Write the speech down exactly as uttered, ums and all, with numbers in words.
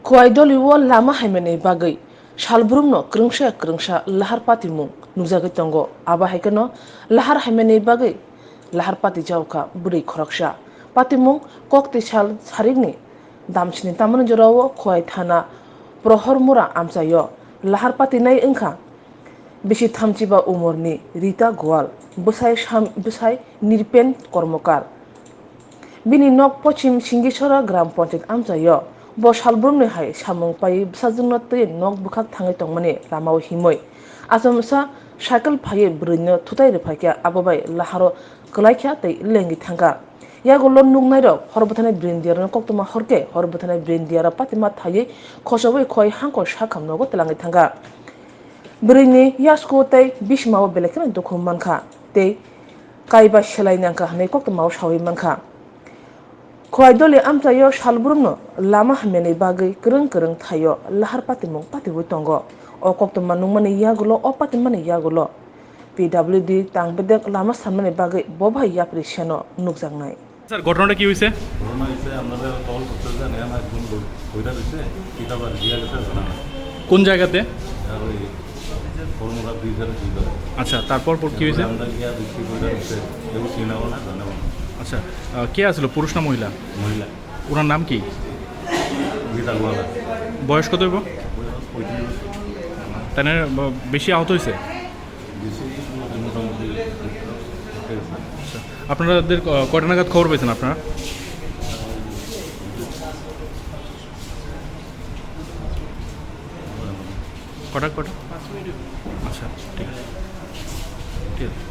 Khowai doli o lama hamyani bagwi salbrumno kwrwngsa kwrwngsa lahar patimung nukjagwi tongo. Abo hai kheno lahar hamyani bagwi lahar patijak kha bwrwi khoroksa. Patimung kok twi sal sarikni damsini tamani jorao Khowai thana Prohor Mura amchaio lahar patinai wngkha. Bisi thamchiba umorni Rita Goal, bwsai Sam-, bwsai Nirpen Kormokar. Bini nok pochim Singisora Gram Panchayat amchaio. Bo salbrumni hai samung paiwi bwsajwkno twi nok bwkhak thangwi tongmani lamao himwi. Achomsa cycle phaiwi bwrwino thutai rwphaikha, abo bai laharo kwlaikha tei lengwi thangkha. Yagulo nuknairok hor bwthanai bwrwini diyarno koktwma horkhe hor bwthanai bwrwini diyaro patima thaiwi khochobwi Khowai hangkor sakhamnogo twlangwi thangkha. Bwrwini yasku tei bisimao belai kheno dukhu mankha tei kaiba selai nangkha hwnwi koktwmao saui mankha. Khowai doli amchaio salbrumno lama hamyani bagwi kwrwng kwrwng thaio lahar patimung patiwi tongo. O koktwma nungmani yagulo, o patimani yagulo P W D tang bedek lama sanmani bagwi bo bai yapri seno nukjaknai. Sir, ঘটনাটা কি হয়েছে? ঘটনা হয়েছে, আপনারা কল করতে জানি, আমার একজন বই-, বইটা দিচ্ছে, কিতাব আর দিয়া গেছে, জানা না। কোন জায়গাতে? আর ওই কলমোড়া ব্রিজের ভিতরে। আচ্ছা, তারপর পর কি হয়েছে? আমরা গিয়া দেখছি বইটা দিচ্ছে, কেউ চিনাও না, জানাও না। আচ্ছা, আহ, কে আসলো, পুরুষ না মহিলা? মহিলা। ওনার নাম কি? গীতা গোয়ালা। বয়স কত হইব? বয়স পঁয়ত্রিশ বছর। তাহলে, আহ, বেশি আহত হয়েছে? বেশি মোটামুটি। আচ্ছা, আপনাদের, আহ, কয়টা নাগাদ খবর পেয়েছেন আপনারা? কটা, কটা? আচ্ছা, ঠিক আছে। ঠিক আছে।